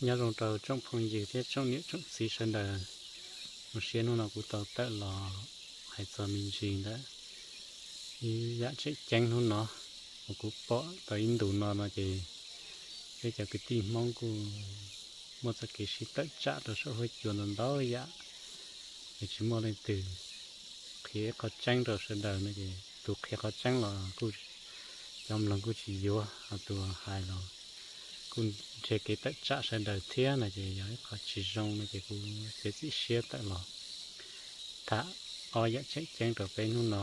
Nyob zoo rau tsoom phooj ywg thiab tsoom niam tsoom txiv sawv daws. Zoo siab hnub no kuv tau tawm los hais txog me ntsis ntawm ib yam tseem ceeb hnub no uas kuv pom tau ib ntus no no ces peb cov kwv tij Hmoob kuj muaj txoj kev sib tawm tsam rau saum huab cua ntau ntau yam, es tsis muaj leej twg qhia ib qho tseeb rau sawv daws no ces tus qhia qhov tseeb los kuj cov mloog kuj tsis yuav, ho tus hais los kuj nrhiav kev tawm tsam sawv daws thiab no ces yog ib qho tsis zoo no ces kuv txiav txim siab tawm los tham ob yam tseem ceeb rau peb hnub no.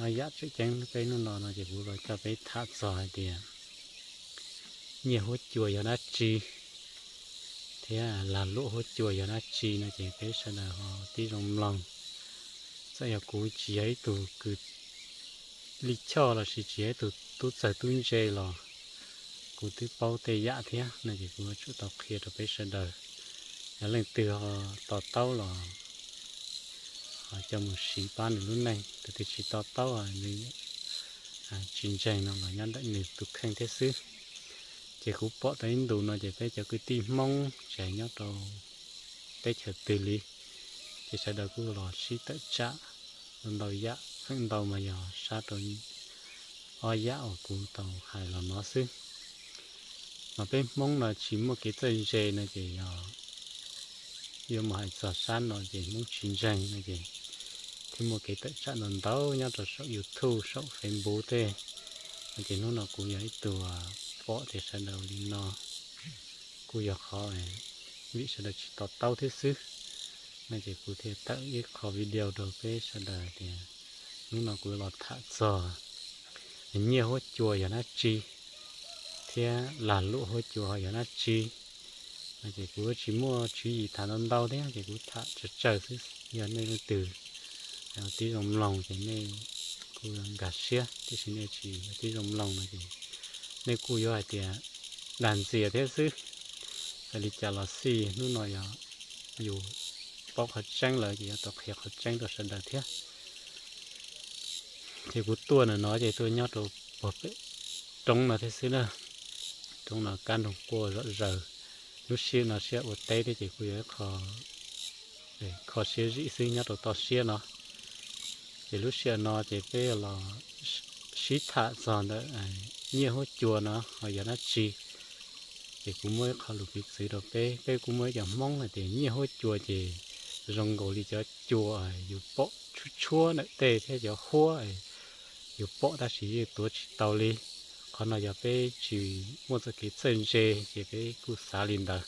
Ob yam tseem ceeb peb hnub no no ces kuv los coj peb tham txog hais tias nyiaj huab cua yog dab tsi thiab lag luam huab cua yog dab tsi no ces peb sawv daws ho tib zoo mloog. Txawm yog kuv tsis yog ib tug kws lij choj lossis tsis yog ib tug tub txawg tub ntse los kuv twb paub tej yam thiab no ces kuv yuav tsum tau qhia rau peb sawv daws. Yog leej twg ho to taub los ho coj mus siv pab nws lub neej, tus twg tsis to taub nws tsis ntseeg no los nyob ntawm nws tus kheej thiab xwb. Ces kuv pom tau ib ntus no ces peb cov kwv tij Hmoob tsis hais nyob rau teb chaws twg li ces sawv daws kuj los sib tawm tsam ntau yam, feem ntau mas yog sab rau ob yam uas kuv tau hais los no xwb. Mas peb Hmoob no tsis muaj kev txawj ntse no ces yog yuav mus hais txog sab no ces Hmoob tsis ntseeg no ces thiaj muaj kev tawm tsam ntau ntau nyob rau saum YouTube saum Facebook tej. No ces hnub no kuv yog ib tug pom tias sawv daws li no kuj yog qhov vim sawv daws tsis to taub thiab xwb. No ces kuv thiaj tawm ib qho video rau peb sawv daws tias hnub no kuv los tham txog nyiaj huab cua yog dab tsi thiab lag luam huab cua ho yog dab tsi. No ces kuv tsis muaj tswv yim tham ntau ntau thiab ces kuv tham tsawg tsawg xwb. Yog nej leej twg tib zoo mloog ces nej kuj nkag siab, tiam sis nej tsis tib zoo mloog no ces nej kuj yuav hais tias dag ntxias thiab xwb. Txawm li cas los xij hnub no yog yus paub qhov tseeb lawm ces yuav tau qhia qhov tseeb rau sawv daws thiab. Ces kuv tuaj ntawm no ces tuaj nyob rau puag pem roob no thiab xwb na. Roob no kab nroog quaj zom zaws. Lub sij hawm no sij hawm ua teb thiab ces kuj yog ib qho kho siab zim xwb nyob rau toj siab no. Ces lub sij hawm no ces peb los sib tham txog ntawm nyiaj huab cua no ho yog dab tsi. Ces kuv muab ib qho lus piv txwv rau peb, peb kuj muaj ib co Hmoob hais tias nyiaj huab cua ces zoo nkaus li cov cua yus pom tshuab tshuab ntawm tej thiab cov huab yus pom tab sis yeej tuav tsis tau li. Qhov no yog peb tsis muaj txoj kev txawj ntse ces peb kuj xav li ntawd.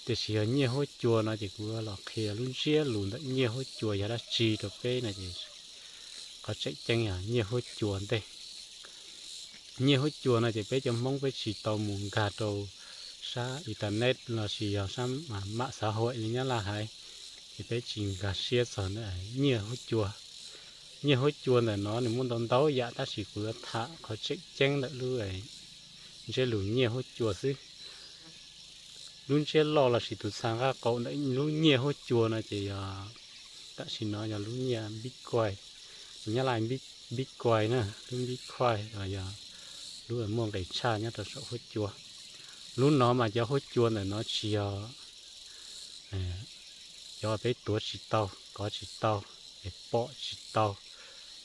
Tiam sis yog nyiaj huab cua no ces kuv los qhia lub ntsiab lus ntawm nyiaj huab cua yog dab tsi rau peb no ces qhov tseem ceeb yog nyiaj huab cua ntej. Nyiaj huab cua no ces peb cov Hmoob peb tsis tau mus nkag rau sab internet lossis yog sab mam xav huam li Nyab Laj hais, ces peb tsis nkag siab txog nyiaj huab cua. Nyiaj huab cua ntawm no nws muaj ntau ntau yam tab sis kuv yuav tham qhov tseem ceeb ntawm lub ntsiab lus nyiaj huab cua xwb. Lub ntsiab loj lossis tus txha nqaj qaum ntawm lub nyiaj huab cua no ces yog tam sim no yog lub nyiaj Bitcoin, Nyab Laj Bitcoin na, lub Bitcoin los yog lub muaj nqis tshaj nyob rau saum huab cua. Lub no mas cov huab cua ntawm no tsis yog cov peb tuav tsis tau, kov tsis tau, es pom tsis tau.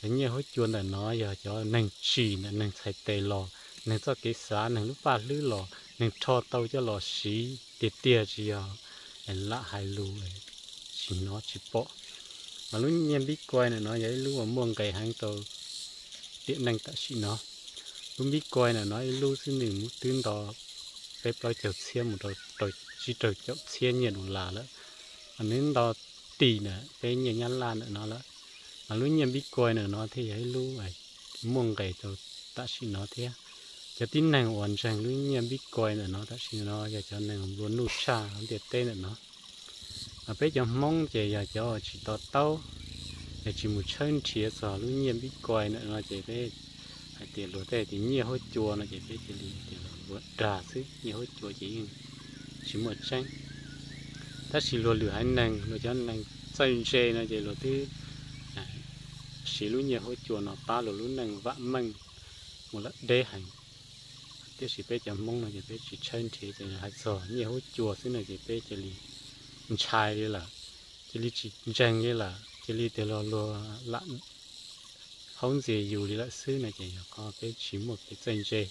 Cov nyiaj huab cua ntawm no yog cov neeg tsim ntawm neeg txhais tes los, neeg txoj kev xav, neeg lub paj hlwb los, neeg rho tau coj los siv tiag tiag, tsis yog lam hais lus tsis hnov tsis pom. Mas lub nyiaj Bitcoin ntawm no yog ib lub uas muaj nqis heev rau tiam neej tam sim no. Lub Bitcoin ntawm no ib lub xwb nws muab twb nto peb plaub caug txhiab mus rau tsib caug caum txhiab nyiaj dollar lawm. Nws nto tim ntawm peb nyiaj Nyab Laj ntawm no lawm. Mas lub nyiaj Bitcoin ntawm no thiaj yog ib lub muaj nqis rau tam sim no thiab. Cov tib neeg uas ntseeg lub nyiaj Bitcoin ntawm no tam sim no yog cov neeg nplua nuj tshaj ntiaj teb ntawm no. Mas peb cov Hmoob ces yog cov tsis to taub, es tsis mus tshawb nrhiav txog lub nyiaj Bitcoin ntawm no ces peb hais tias luag tej tias nyiaj huab cua no ces peb cia li tias luag dag xwb, nyiaj huab cua ces yeej tsis muaj tseeb. Tab sis luag lwm haiv neeg, luag cov neeg txawj ntse no ces luag twb siv lub nyiaj huab cua no pab luag lub neej vam meej mus lawm deb heev. Tiam sis peb cov Hmoob no ces peb tsis tshawb nrhiav, ces hais txog nyiaj huab cua xwb no ces peb cia li ntshai li lawm, cia li tsis ntseeg li lawm, cia li tias los luag lam haub ntxias yus li lawm xwb no ces yog qhov peb tsis muaj kev txawj ntse,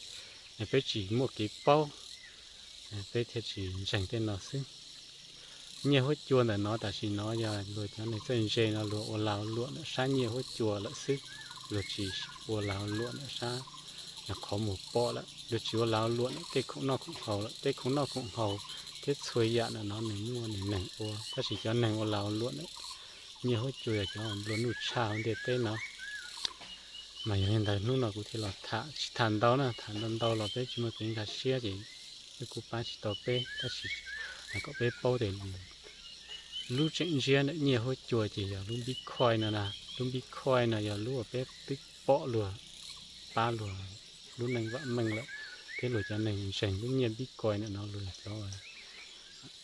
peb tsis muaj kev paub, peb thiaj tsis ntseeg tej no xwb. Nyiaj huab cua ntawm no tam sim no yog luag cov neeg txawj ntse no luag ua lag luam ntawm sab nyiaj huab cua lawm xwb, luag tsis ua lag luam ntawm sab qhov muag pom lawm, luag tsis ua lag luam ntawm tej khoom noj khoom haus lawm. Tej khoom noj khoom haus thiab txhua yam ntawm no nws muaj nws neeg ua, tab sis cov neeg ua lag luam ntawm nyiaj huab cua yog cov nplua nuj tshaj hauv ntiaj teb no. Mas yog li ntawd hnub no kuv thiaj los tham, tsis tham ntau na, tham ntau ntau los peb tsis muaj kev nkag siab ces kuj pab tsis tau peb, tab sis kom peb paub tias lub tseem ntsiab ntawm nyiaj huab cua ces yog lub Bitcoin no na. Lub Bitcoin no yog lub uas peb twb pom luag pab luag lub neej vam meej lawm, thiab luag cov neeg ntseeg lub nyiaj Bitcoin ntawm no luag cov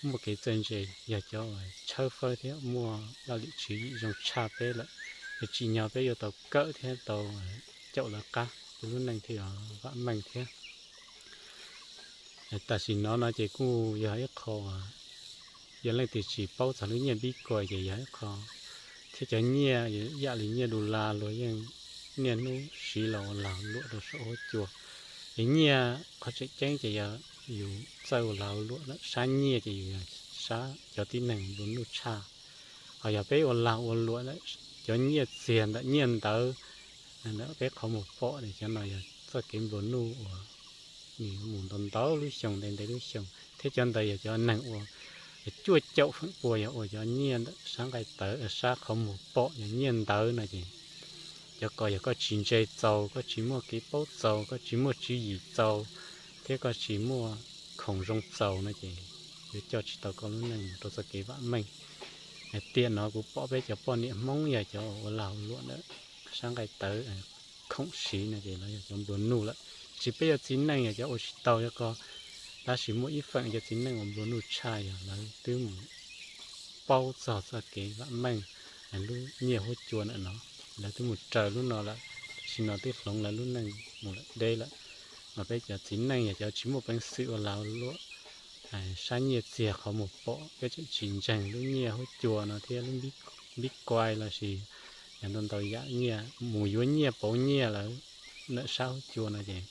muaj kev txawj ntse, yog cov tshawb fawb thiab muaj laj lim tswv yim zoo tshaj peb lawm. Es tsim nyog peb yuav tau kawm thiab tau caum lawv qab, peb lub neej thiaj yuav vam meej thiab. Tam sim no no ces kuj yog ib qho, yog leej twg tsis paub txog lub nyiaj Bitcoin ces yog ib qho, thiab cov nyiaj yam li nyiaj dollar luag yeej niaj hnub siv los ua lag luam rau saum huab cua. Es nyiaj qhov tseem ceeb ces yog yus txawj ua lag ua luam lawm, sab nyiaj ces yus yog sab cov tib neeg nplua nuj tshaj. Ho yog peb ua lag ua luam lawm, cov nyiaj txiag ntawm nyiaj ntawv ntawm peb qhov muag pom ces cov no yog txoj kev nplua nuj uas nws mus ntau ntau lub xyoo, ntev ntev lub xyoo, thiab cov ntawd yog cov neeg uas cuaj caum feem pua yog ua cov nyiaj ntawm sab nqaij tawv, sab qhov muag pom yog nyiaj ntawv no ces cov ko yog koj tsis ntse txaus, koj tsis muaj kev paub txaus, koj tsis muaj tswv yim txaus, thiab koj tsis muaj khoom zoo txaus no ces yuav coj tsis tau koj lub neej mus rau txoj kev vam meej. Tiam no kuv pom peb cov poj niam Hmoob yog cov ua lag luam ntawm sab nqaij tawv, khoom siv no ces lawv yog cov nplua nuj lawm. Tsis peb cov txiv neej yog cov ua tsis tau yog ko, tab sis muaj ib feem cov txiv neej uas nplua nuj tshaj yog lawv twb mus paub txog txoj kev vam meej lub nyiaj huab cua ntawm no, lawv twb mus raws lub no lawm, tam sim no twb hloov lawv lub neej mus lawm deb lawm. Mas peb cov txiv neej yog cov tsis muaj peev xwm ua lag luam sab nyiaj txiag qhov muag pom, peb tseem tsis ntseeg lub nyiaj huab cua no thiab lub Bitcoin lossis yog ntau ntau yam nyiaj mus yuav nyiaj pauv nyiaj lawm ntawm sab huab cua no ces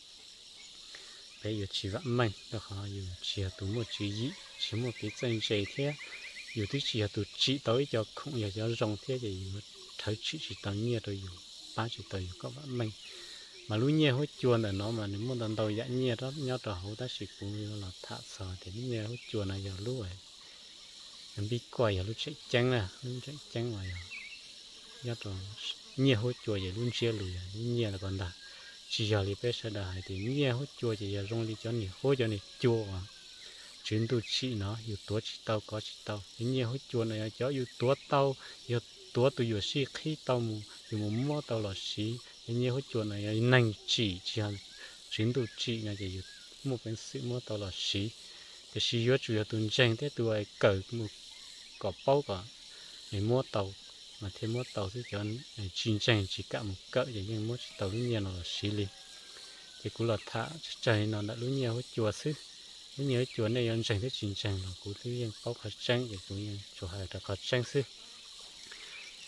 peb yuav tsis vam meej, rau qhov yus tsis yog tus muaj tswv yim, tsis muaj kev txawj ntse thiab yus twb tsis yog tus tsim tau ib co khoom yog cov zoo thiab ces yus rhawv tsim tsis tau nyiaj rau yus, pab tsis tau yus kom vam meej. Mas lub nyiaj huab cua ntawm no mas nws muaj ntau ntau yam nyiaj nyob rau hauv, tab sis kuv yuav los tham txog tias lub nyiaj huab cua no yog lub Bitcoin yog lub tseem ceeb na, lub tseem ceeb uas yog nyob rau nyiaj huab cua ces lub ntsiab lus yog lub nyiaj ko ntag. Tsis yog li peb sawv daws hais tias nyiaj huab cua ces yog zoo li cov niag huab cov niag cua uas tswv ntuj tsim no yus tuav tsis tau kov tsis tau. Ces nyiaj huab cua no yog cov yus tuav tau, yog tuav tus yuam sij qhib tau mus yus mus muab tau los siv. Ces nyiaj huab cua no yog neeg tsim tsis yog tswv ntuj tsim no ces yus muaj peev xwm muab tau los siv. Tiam sis yuav tsum yog tus ntseeg thiab tus kawm mus kom paub kom muab tau mas thiaj muab tau xwb, cov tsis ntseeg tsis kam mus kawm ces yeej muab tsis tau lub nyiaj no los siv li. Ces kuv los tham tsawg tsawg li no ntawm lub nyiaj huab cua xwb. Lub nyiaj huab cua nej yuav ntseeg thiab tsis ntseeg los kuv twb yeej paub qhov tseeb ces kuv yeej tsuas hais rau qhov tseeb xwb.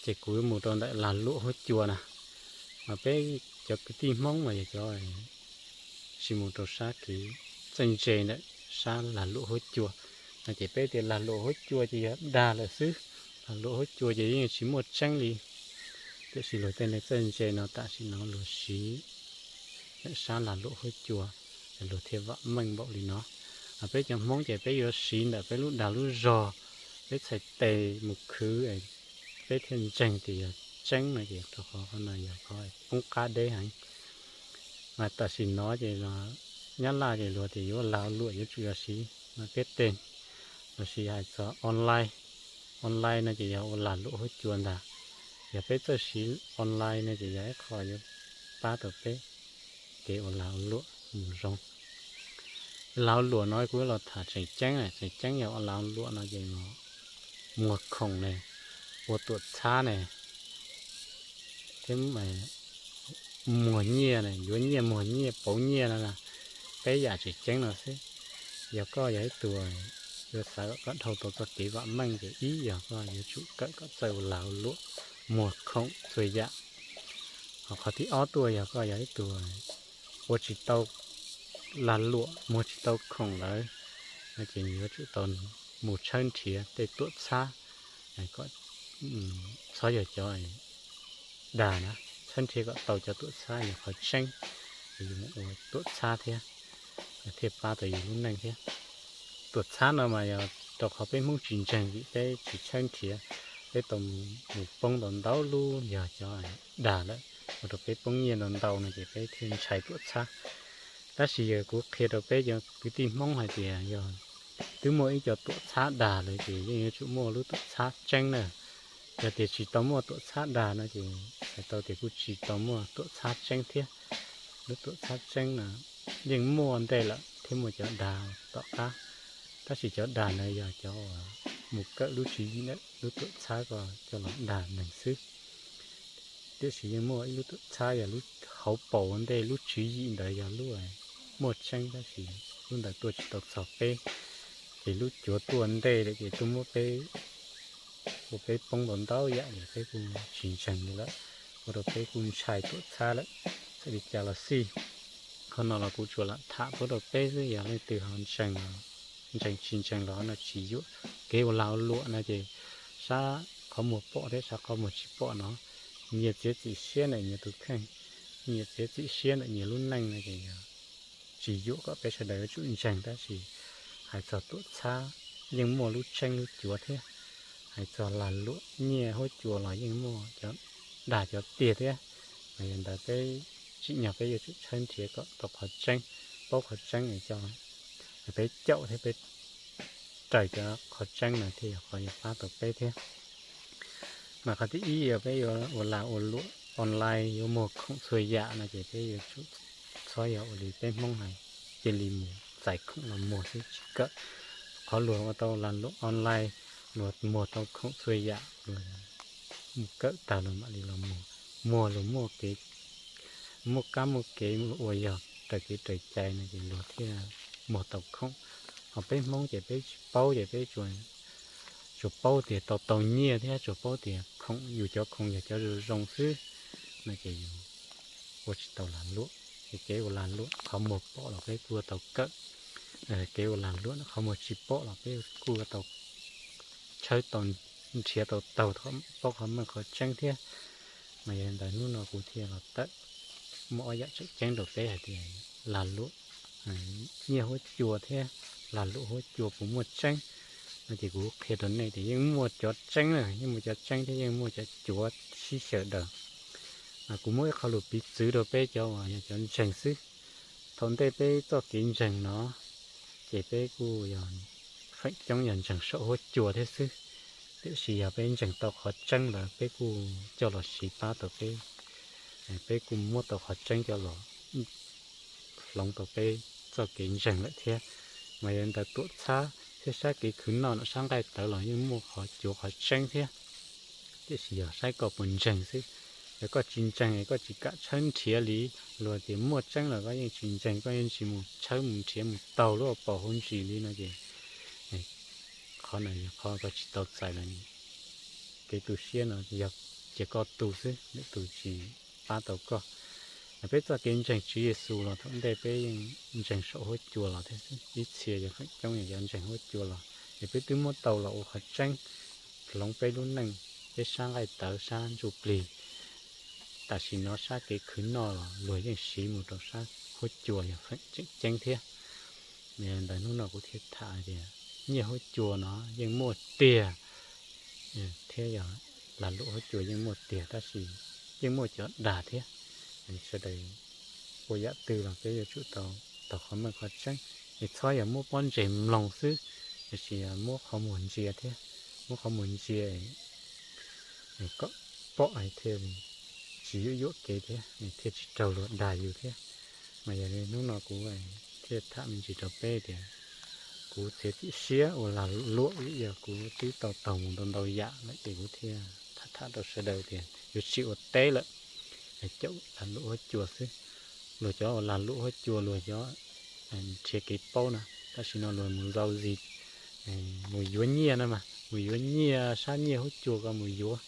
Ces kuv mus rau ntawm lag luam huab cua na, mas peb cov kwv tij Hmoob mas yog cov tsis mus rau sab kev txawj ntse ntawm sab lag luam huab cua no ces peb tias lag luam huab cua ces yog dag lawm xwb. Lag luam huab cua ces yeej tsis muaj tseeb li. Tiam sis luag tej neeg txawj ntse no tam sim no luag siv ntawm sab lag luam huab cua, luag thiaj vam meej npaum li no. Peb cov Hmoob ces peb yuav siv ntawm peb lub dag lub zog, peb txhais tes mus khwv, peb thiaj ntseeg tias yog tseeb no ces rau qhov qhov no yog qhov poob qab deb heev. Mas tam sim no ces Nyab Laj ces luag tias yuav lag luam yuav tsum yog siv mas peb tej, los sis hais txog online, online no ces yog ua lag luam huab cua ntag. Yog peb txawj siv online no ces yog ib qho yuav pab tau peb kev ua lag ua luam mus zoo. Lag ua luam no kuv los tham tseem ceeb, tseem ceeb yog ua lag ua luam no ces muag khoom ne, ua tuam txhab ne, thiab muag nyiaj ne, yuav nyiaj muag nyiaj pauv nyiaj no na. peb yam tseem ceeb no xwb. Yog koj yog ib tug yuav xav kom koj dhau tau txoj kev vam meej ces ib yog koj yuav tsum kawm kom txawj ua lag ua luam, muag khoom txhua yam. Ho qhov thib ob tuaj yog koj yog ib tug ua tsis tau lag luam, muag tsis tau khoom lawm no ces yuav tsum tau mus tshawb nrhiav tej tuam txhab kom txhob yog cov dag na, tshawb nrhiav kom tau cov tuam txhab yog qhov tseeb, yus mus ua tuam txhab thiab thiaj pab tau yus lub neej thiab. Tuam txhab no mas yog rau qhov peb Hmoob tsis ntseeg vim peb tsis tshawb nrhiav, peb tau mus poob tau ntau lub yog cov dag lawm, ua rau peb poob nyiaj ntau ntau no ces peb thiaj ntshai tuam txhab. Tab sis yog kuv qhia rau peb cov kwv tij Hmoob hais tias yog twb muaj ib co tuam txhab dag lawm ces yeej yuav tsum muaj lub tuam txhab tseeb na. Yog tias tsis tau muaj tuam txhab dag no ces hais tau tias kuj tsis tau muaj tuam txhab tseeb thiab. Lub tuam txhab tseeb no yeej muaj ntej lawm thiab muaj cov dag tom qab, tab sis cov dag na yog cov uas mus kawm lub tswv yim ntawm lub tuam txhab ko coj los dag neeg xwb. Tiam sis yeej muaj ib lub tuam txhab yog lub hauv paus ua ntej, lub tswv yim ntawd yog lub muaj tseeb tab sis lub ntawd tuaj tsis tau txog peb, ces lub cuav tuaj ntej lawm ces tuaj muab peb, ua peb poob tau ntau yam ces peb kuj tsis ntseeg li lawm, ua rau peb kuj ntshai tuam txhab lawm. Txawm li cas los xij, qhov no los kuv tsuas lam tham pub rau peb xwb, yog leej twg ho ntseeg, ntseeg tsis ntseeg los no tsis yuam. Kev ua lag ua luam no ces sab qhov muag pom thiab sab qhov muag tsis pom no, nyias txiav txim siab ntawm nyias tus kheej, nyias txiav txim siab ntawm nyias lub neej no ces yog tsis yuam kom peb sawv daws yuav tsum ntseeg, tab sis hais txog tuam txhab yeej muaj lub tseeb lub cuav thiab. Hais txog lag luam nyiaj huab cua los yeej muaj cov dag cov tiag thiab. Mas yog ntawd peb tsim nyog peb yuav tsum tshawb nrhiav kom tau qhov tseeb, paub qhov tseeb es coj peb caum thiab peb raws cov qhov tseeb no thiaj yog qhov yuav pab tau peb thiab. Mas qhov thib ib yog peb yuav ua lag ua luam online, yuav muag khoom txhua yam no ces peb yuav tsum txhob yog ua li peb Hmoob hais, cia li mus txais khoom los muag xwb tsis kawm. Qhov luag ua tau lag luam online, luag muag tau khoom txhua yam, luag mus kawm tag luag mam li los muag. Muag luag muaj kev, muaj kab muaj kev ua yog raws kev raws cai no ces luag thiaj muag tau khoom. Ho peb Hmoob ces peb tsis paub ces peb tsuas paub tias tau tau nyiaj thiab tsuas paub tias khoom, yus cov khoom yog cov zoo zoo xwb no ces yus ua tsis tau lag luam. Ces kev ua lag luam qhov muag pom los peb kuj ua tau kawm, kev ua lag luam qhov muag tsis pom los peb kuj ua tau tshawb tau, nrhiav tau taug paub qhov meej qhov tseeb thiab. Mas yog li ntawd hnub no kuv thiaj los tawm muaj ob yam tseem ceeb rau peb hais tias lag luam nyiaj huab cua thiab lag luam huab cua puas muaj tseeb no ces kuv qhia rau nej tias yeej muaj cov tseeb na, yeej muaj cov tseeb thiab yeej muaj cov cuav sib xyaw daws. Mas kuv muab ib qho lus piv txwv rau peb cov uas yog cov ntseeg xwb. Thaum ntej peb txoj kev ntseeg no ces peb kuj yog feem coob yog ntseeg saum huab cua thiab xwb. Tiam sis yog peb ntseeg tau qhov tseeb lawm peb kuj coj los siv pab tau peb, peb kuj muab tau qhov tseeb coj los hloov tau peb txoj kev ntseeg lawm thiab. Mas yog li ntawd tuam txhab thiab sab kev khwv noj no sab nqaij tawv los yeej muaj qhov cuav qhov tseeb thiab. Tiam sis yog saib koj puas ntseeg xwb. Yog koj tsis ntseeg es koj tsis kam tshawb nrhiav li, luag tias muaj tseeb los koj yeej tsis ntseeg, koj yeej tsis mus tshawb mus nrhiav mus taug lub hauv paus hauv ntsis li no ces qhov no yog qhov koj tsis tau txais lawm. Kev tu siab no yog cia koj tu xwb, lwm tus tsis pab tau koj. Peb txoj kev ntseeg Tswv Yexus los thaum ntej peb yeej ntseeg saum huab cua los thiab xwb, ib txhia yog feem coob yog cov ntseeg huab cua los, es peb twb muab tau los ua qhov tseeb hloov peb lub neej, peb sab nqaij tawv sab ntsuj plig. Tam sim no sab kev khwv noj los luag yeej siv mus rau sab huab cua yog feem tseem ceeb thiab. Ntawd hnub no kuv thiaj tham tias nyiaj huab cua no yeej muaj tiag, thiab yog lag luam huab cua yeej muaj tiag, tab sis yeej muaj cov dag thiab. Sawv daws ua yam twg los peb yuav tsum tau taug qhov meej qhov tseeb, es txhob yog muab pob ntseg mloog xwb, tiam sis muab qhov muag ntsia thiab, muab qhov muag ntsia kom pom thiaj li tsis yuam yuam kev thiab thiaj tsis raug luag dag yus thiab. Mas yog li hnub no kuv thiaj tham me ntsis rau peb tias kuv txiav txim siab ua lag luam vim yog kuv twb tau taug mus ntau ntau yam lawm ces kuv thiaj tham tham rau sawv daws tias yuav tsis ua teb lawm, caum lag luam huab cua xwb. Luag cov ua lag luam huab cua luag cov nrhiav kev paub na. Tam sim no luag mus zau zis, mus yuav nyiaj na mas, mus yuav nyiaj, sab nyiaj huab cua ko mus yuav.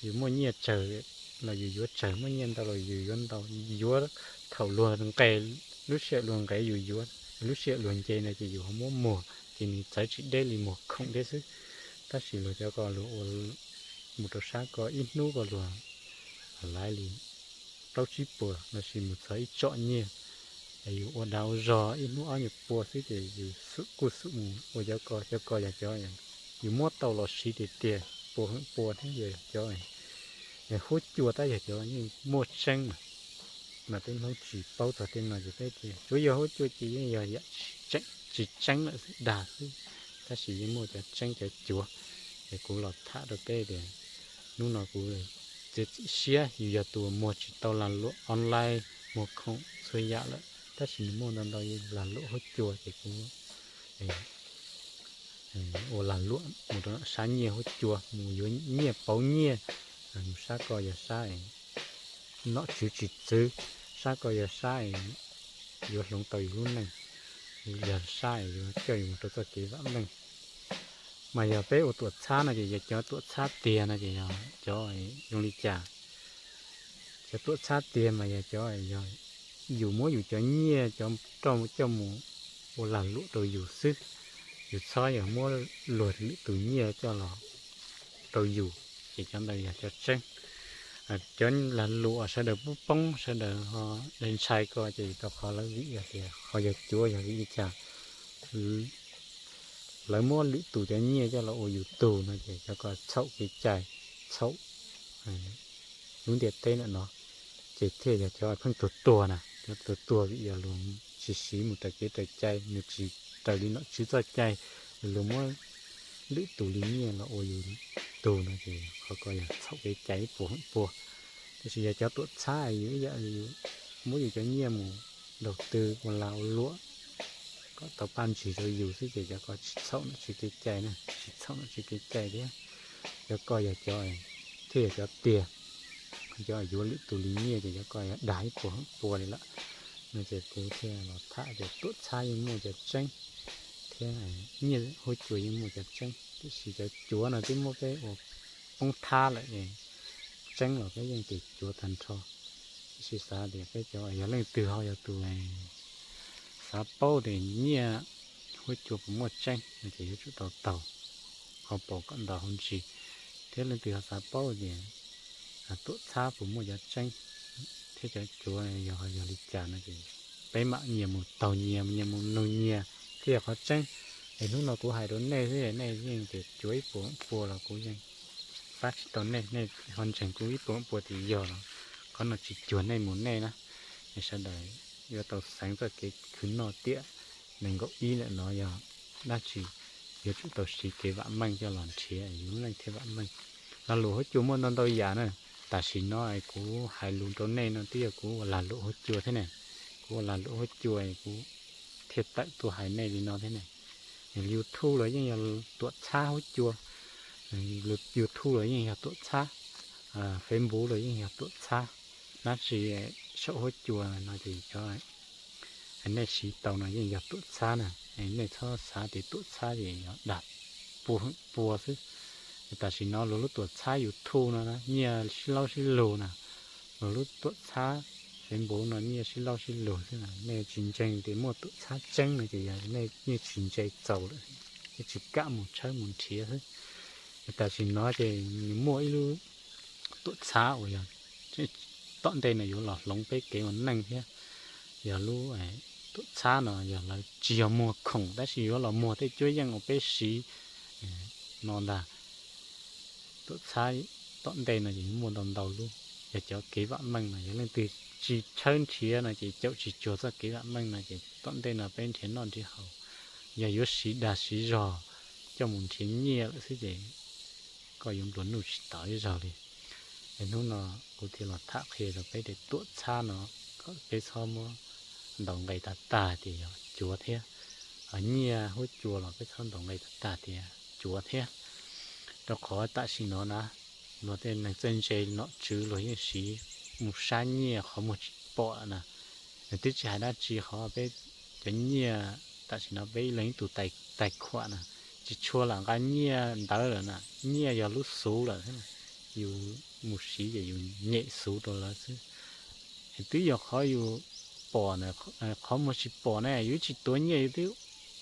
Yus muaj nyiaj tsawg los yus yuav tsawg, muaj nyiaj ntau los yus yuav ntau. Yuav thaum luag nqes, lub sij hawm luag nqes yus yuav, lub sij hawm luag nce na ces yus ho muab muag ces nws txawv tsis deb li muag khoom thiab xwb. Tab sis luag cov ko luag ua, mus rau sab ko ib hnub ko luag laiv li plaub tsib puas los sis mus txog ib tsom nyiaj. Es yus ua dag ua zog ib hnub ob nyuag pua xwb ces yus xum kuj xum mus ua cov ko. Cov ko yog cov yus muab tau los siv tiag tiag, puas heev pua thiab yog cov huab cua tab yog cov yeej muaj tseeb mas, mas peb Hmoob tsis paub txog tej no ces peb tias tsuav yog huab cua ces yeej yog yam tsis tseeb lawm xwb, dag xwb. Tab sis yeej muaj cov tseeb cov cuav. Es kuv los tham rau peb tias hnub no kuv txiav txim siab, yus yog tus muag tsis tau lag luam online, muag khoom txhua yam lawm, tab sis nws muaj ntau ntau lag luam huab cua ces kuv ua lag luam mus rau sab nyiaj huab cua, mus yuav nyiaj pauv nyiaj, mus sab ko yog sab nom tswv tsis txwv, sab ko yog sab yuav hloov tau yus lub neej, yog sab yuav coj yus mus rau txoj kev vam meej. Mas yog peb ua tuam txhab no ces yog cov tuam txhab tiag no ces yog cov zoo li cas? Cov tuam txhab tiag mas yog cov yog yus muab yus cov nyiaj cov roj coj mus ua lag luam rau yus xwb, yus txhob yog muab luag lwm tus nyiaj coj los rau yus, ces cov ntawd yog cov tseeb. Cov lag luam sawv daws pub poob, sawv daws ho ntshai ko ces rau qhov lawv vim yog tias qhov yog cuav yog vim li cas lawv muab lwm tus cov nyiaj coj los ua yus tug no ces cov ko txhaum kev cai, txhaum lub ntiaj teb ntawm no, ces thiaj yog cov pheej tuag tuag na. Cov tuag tuag vim yog luag tsis siv mus raws kev raws cai, nws tsis raws li nom tswv txoj cai, luag muab lwm tus li nyiaj los ua yus tug no ces qhov ko yog txhaum kev cai ib puas heev pua. Tiam sis yog cov tuam txhab yus ib yam muab yus cov nyiaj mus daus tw ua lag ua luam kom tau paj ntsig rau yus xwb ces cov ko tsis txhaum nom tswv kev cai na, tsis txhaum nom tswv kev cai thiab. Cov ko yog cov thiaj yog cov tiag, cov yuav lwm tus li nyiaj ces cov ko yog dag ib puas heev pua li lawm. No ces kuv thiaj los tham tias tuam txhab yeej muaj cov tseeb thiab nyiaj huab cua yeej muaj cov tseeb, tiam sis cov cuav no twb muab peb ua poob thab lawm es tseeb los peb yeej tias cuav tag nrho. Tiam sis xav tias peb cov yog leej twg ho yog tus xav paub tias nyiaj huab cua puas muaj tseeb no ces yuav tsum tau taug hauv paus kom ntau hauv ntsis, thiab leej twg ho xav paub tias tuam txhab puas muaj cov tseeb thiab cov cuav yog yog li cas no ces peb mam nyias mus taug nyias, nyias mus nug nyias thiaj yog qhov tseeb. Es hnub no kuv hais rau nej xwb, nej yeej tias cuav ib puas pua los kuv yeej pab tsis tau nej, nej ho ntseeg kuv ib puas pua tias yog los qhov no tsis cuag nej mus nej na. Es sawv daws yuav tau xeev txoj kev khwv noj tiam nees nkaum ib ntawm no yog dab tsi, yuav tsum tau siv kev vam meej coj los nrhiav yus lub neej thiaj vam meej. Lag luam huab cua muaj ntau ntau yam na. Tam sim no kuv hais lus rau nej no twb yog kuv ua lag luam huab cua thiab ne, kuv ua lag luam huab cua kuv thiaj tawm tuaj hais nej li no thiab ne. YouTube los yeej yog tuam txhab huab cua, YouTube los yeej yog tuam txhab, Facebook los yeej yog tuam txhab, dab tsi saum huab cua no ces cov nej siv tau no yeej yog tuam txhab na. Nej txhob xav tias tuam txhab ces yog dag pua heev pua xwb. Tam sim no luag lub tuam txhab YouTube no na nyiaj sib laub sib lug na, luag lub tuam txhab Facebook no nyiaj sib laub sib lug xwb na. Nej tsis ntseeg tias muaj tuam txhab tseeb no ces yog nej yeej tsis ntse txaus lawm, yeej tsis kam mus tshawb mus nrhiav xwb. Tam sim no ces nws muaj ib lub tuam txhab uas yog tom ntej no yuav los hloov peb kev ua neej thiab. Yog lub tuam txhab no yog lawv tsis yog muag khoom tab sis yuav los muag tej cuab yeej uas peb siv no ntag. Tuam txhab tom ntej no ces muaj ntau ntau lub, yog cov kev vam meej no yog leej twg tsis tshawb nrhiav no ces caum tsis cuag txoj kev vam meej no ces tom ntej no peb nrhiav noj nrhiav haus, yog yuav siv dag siv zog coj mus nrhiav nyiaj lawm xwb ces koj yuav nplua nuj tsis tau ib zaug li. Es hnub no kuv thiaj los tham qhia rau peb tias tuam txhab no kom peb txhob muab ntaus nqe tag tag tias yog cuav thiab, nyiaj huab cua los peb txhob ntaus nqe tag tag tias cuav thiab. Rau qhov tam sim no na, luag tej neeg txawj ntse nom tswv luag yeej siv mus sab nyiaj qhov muag tsis pom lawm na. Twb tsis hais dab tsi qhov peb cov nyiaj tam sim no peb ib leeg ib tug tais khuam na, tsis tshua lam nqa nyiaj ntawv lawm na, nyiaj yog lub xuv lawm, yus mus siv ces yus nyem xuv rau lawv xwb. Twb yog qhov yus pom, qhov muag tsis pom ne, yus tsis tuav nyiaj yus twb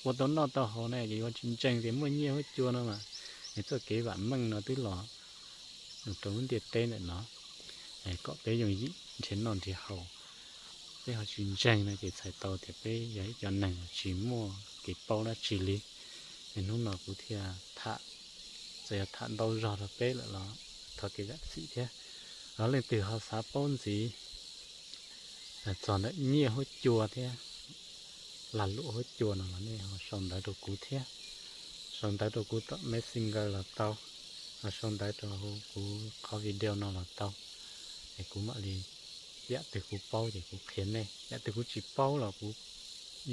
ua tau noj tau haus ne, ces yuav tsis ntseeg tias muaj nyiaj huab cua no mas. Es txoj kev vam meej no twb los rau lub ntiaj teb ntawm no, kom peb yooj yim nrhiav noj nrhiav haus. Peb ho tsis ntseeg no ces txhais tau tias peb yog ib cov neeg tsis muaj kev paub dab tsi li. Es hnub no kuv thiaj tham, txawm yog tham ntau zog rau peb lawm los thov kev zam txim thiab. Los leej twg ho xav paub ntxiv txog ntawm nyiaj huab cua thiab lag luam huab cua no los nej ho sau ntawv rau kuv thiab. Sau ntawv rau kuv tom Messenger los tau, ho sau ntawv rau kuv qhov video no los tau. Es kuv mam li, yam twg kuv paub ces kuv qhia nej, yam twg kuv tsis paub los kuv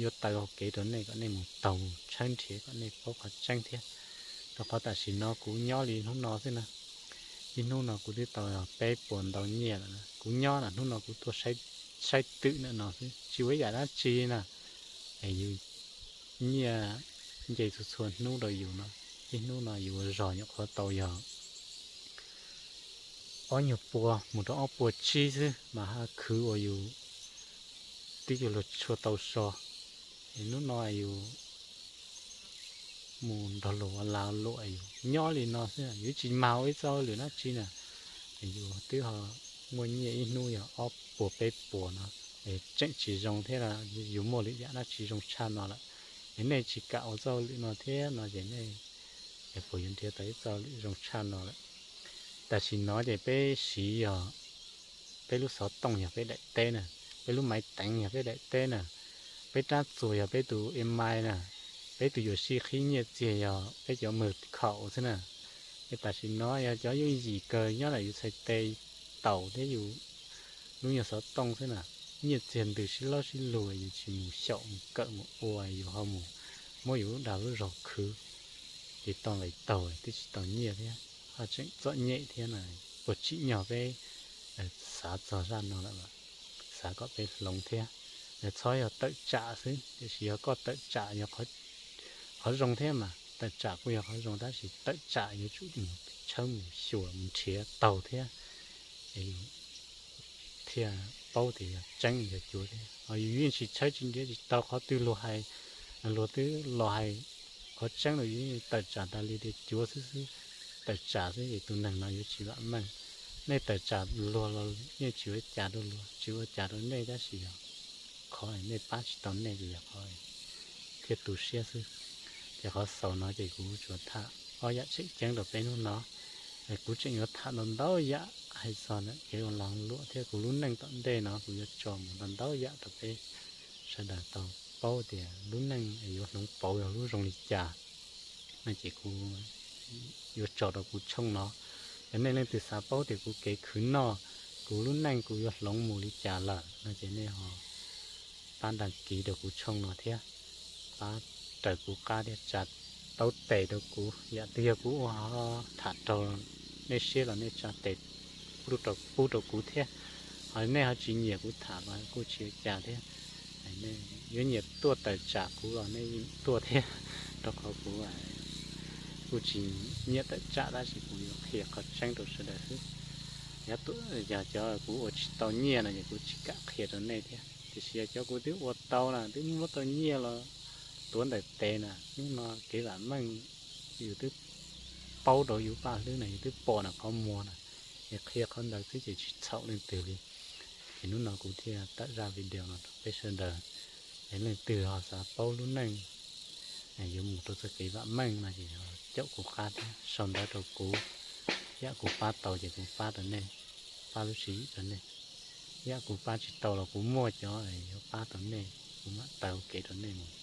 yuav taw hau kev rau nej kom nej mus taug mus tshawb nrhiav kom nej paub qhov tseeb thiab. Rau qhov tam sim no kuv nyob li hnub no xwb na, ib hnub no kuv twb tau peb puas ntau nyiaj lawm. Kuv nyob na hnub no kuv tuaj saib twm ntawm no xwb tsis ua ib yam dab tsi na. Es yus nyiaj nce txhua txhua hnub rau yus no, ib hnub no yus ua zog nyuam qhuav tau yog ob nyuag pua mus rau ob puas tsib xwb mas haj khwv uas yus twb yuav luag tshuaj tau so. Es hnub no yus mus nrog luag ua lag luam, yus nyob li no xwb, yus tsis mag ua ib txoj hauj lwm dab tsi na. Yus twb ho muaj nyiaj ib hnub yog ob puas peb puas no, es tseem tsis zoo thiab, yus muaj lwm yam dab tsi zoo tshaj no lawm. Es nej tsis kam ua txoj hauj lwm no thiab no ces nej puas yuav nrhiav tau ib txoj hauj lwm zoo tshaj no lawm? Tam sim no ces peb siv yog peb lub xov tooj yog peb daim teb na, peb lub maiv teev yog peb daim teb na, peb rab txuas yog peb tus email na, peb tus yuam sij qhib nyiaj txiag yog peb cov mws khaum xwb na. Es tam sim no yog cov yooj yim kawg nyob ntawm yus txhais tes taus thiab yus lub nyuag xov tooj xwb na. Nyiaj txiag ntws sib laub sib lug, yus tsis mus xyaum mus kawm mus ua, yus ho mus muab yus lub dag lub zog khwv, ces tau nqis taug twb tsis tau nyiaj thiab, haj tseem txom nyem thiab na. Puas tsim nyog peb xav txog zaj no lawm, xav kom peb hloov thiab. Txhob yog tawm tsam xwb, tiam sis yog koj tawm tsam yog qhov zoo thiab mas, tawm tsam kuj yog qhov zoo tab sis tawm tsam yuav tsum mus tshawb mus xyuas mus nrhiav taug thiab, es yus thiaj paub tias yog tseeb yog cuav thiab. Ho yus yeej tsis tshawb tsis nrhiav tsis tau qhov twg luag hais, luag twb los hais qhov tseeb los yus yeej tawm tsam tas li tias cuav xwb xwb, tawm tsam xwb ces tus neeg no yuav tsis vam meej. Nej tawm tsam luag los yeej tsis ua cas rau luag, tsis ua cas rau nej, tab sis yog qhov nej pab tsis tau nej ces yog qhov thiaj tu siab xwb. Ces qhov xaus no ces kuv tsuas tham ob yam tseem ceeb rau peb hnub no. Kuv tseem yuav tham ntau ntau yam hais txog kev ua lag luam thiab kuv lub neej tom ntej no kuv yuav tso mus ntau ntau yam rau peb sawv daws tau paub tias lub neej yuav hloov pauv yog lub zoo li cas. No ces kuv yuav tso rau kuv tshooj no. Yog nej leej twg xav paub tias kuv kev khwv noj, kuv lub neej kuv yuav hloov mus li cas lawm no ces nej ho pab dag kiv rau kuv tshooj no thiab, pab raws kuv qab thiab tsa taub tes rau kuv. Yam twg yog kuv ua ho tham raug nej siab los nej tsa tes pub rau kuv thiab. Ho nej ho tsis nyiam kuv tham los kuj tsis ua cas thiab. Yuav nyiam tuaj tawm tsam kuv los nej yeej tuaj thiab, rau qhov kuv kuj tsis nyiam tawm tsam tab sis kuv yuav qhia qhov tseeb rau sawv daws xwb. Yog cov kuv ua tsis tau nyiaj no ces kuv tsis kam qhia rau nej thiab, tiam sis yog cov kuv twb ua tau na, twb muab tau nyiaj los tuav ntawm tes na, hnub no kev vam meej yus twb paub rau yus paj hlwb na, yus twb pom na qhov muag na, es qhia qhov ntawd xwb ces tsis txhaum leej twg li. Ces hnub no kuv thiaj tawm zaj video no rau peb sawv daws. Es leej twg ho xav paub lub neej yuav mus rau txoj kev vam meej no ces caum kuv qab thiab sau ntawv rau kuv. Yam kuv pab tau ces kuv pab rau nej, pab lub tswv yim rau nej. Yam kuv pab tsis tau los kuv muaj cov yuav pab rau nej, kuv mam taw kev rau nej mus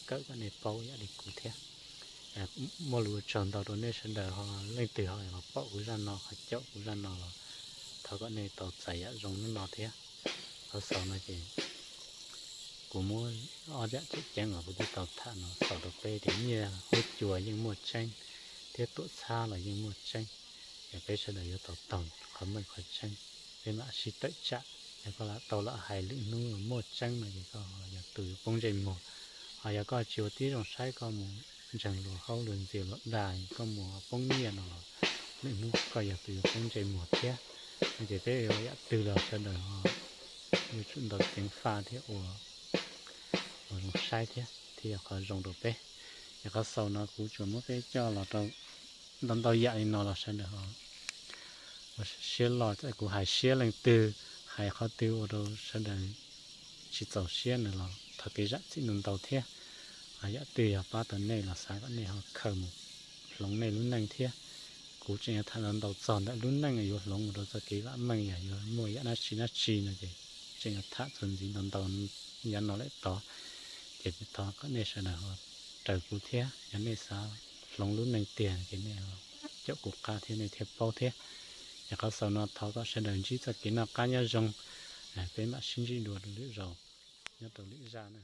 kawm kom nej paub yam li kuv thiab. Muaj lus ua tsaug ntau rau nej sawv daws ho leej twg ho los pom kuv zaj no ho caum kuv zaj no los thov kom nej tau txais yam zoo hnub no thiab. Qhov xaus no ces kuv muab ob yam tseem ceeb uas kuv twb tau tham no xaus rau peb tias nyiaj huab cua yeej muaj tseeb, thiab tuam txhab los yeej muaj tseeb. Es peb sawv daws yuav tau taug qhov meej qhov tseeb, peb mam sib tawm tsam. Yog koj lam tau lam hais lwm hnub muaj tseeb no ces koj yog tus yuav poob ntsej muag. Ho yog koj tsis ua tib zoo saib, koj mus ntseeg luag haub luag ntxias luag dag, koj mus poob nyiaj no los lwm hnub koj yog tus yuav poob ntsej muag thiab. No ces peb ua yam twg los sawv daws yuav tsum ntaus ceev faj thiab ua, ua zoo saib thiab thiaj yog qhov zoo rau peb. Ces qhov xaus no kuv tsuas muab peb coj los rau ntau ntau yam li no los sawv daws ua siab loj, txawm kuv hais siab leej twg, hais qhov twg ua rau sawv daws tsis txaus siab no los thov kev zam txim ntau ntau thiab. Ho yam twg yog pab tau nej los xav kom nej ho khaws mus hloov nej lub neej thiab. Kuv tseem yuav tham ntau ntau txog ntawm lub neej yuav hloov mus rau txoj kev vam meej, yog yuav muaj yam dab tsi dab tsi no ces tseem yuav tham txuas ntxiv ntau ntau yav no lawm tod. Ces thov kom nej sawv daws ho raws kuv thiab, yog nej xav hloov lub neej tiag ces nej caum kuv qab thiab nej thiaj paub thiab. Ces qhov xaus no thov kom sawv daws ntsib txoj kev noj qab nyob zoo, peb mam sib ntsib dua lwm zaus nyob rau lwm zaj na.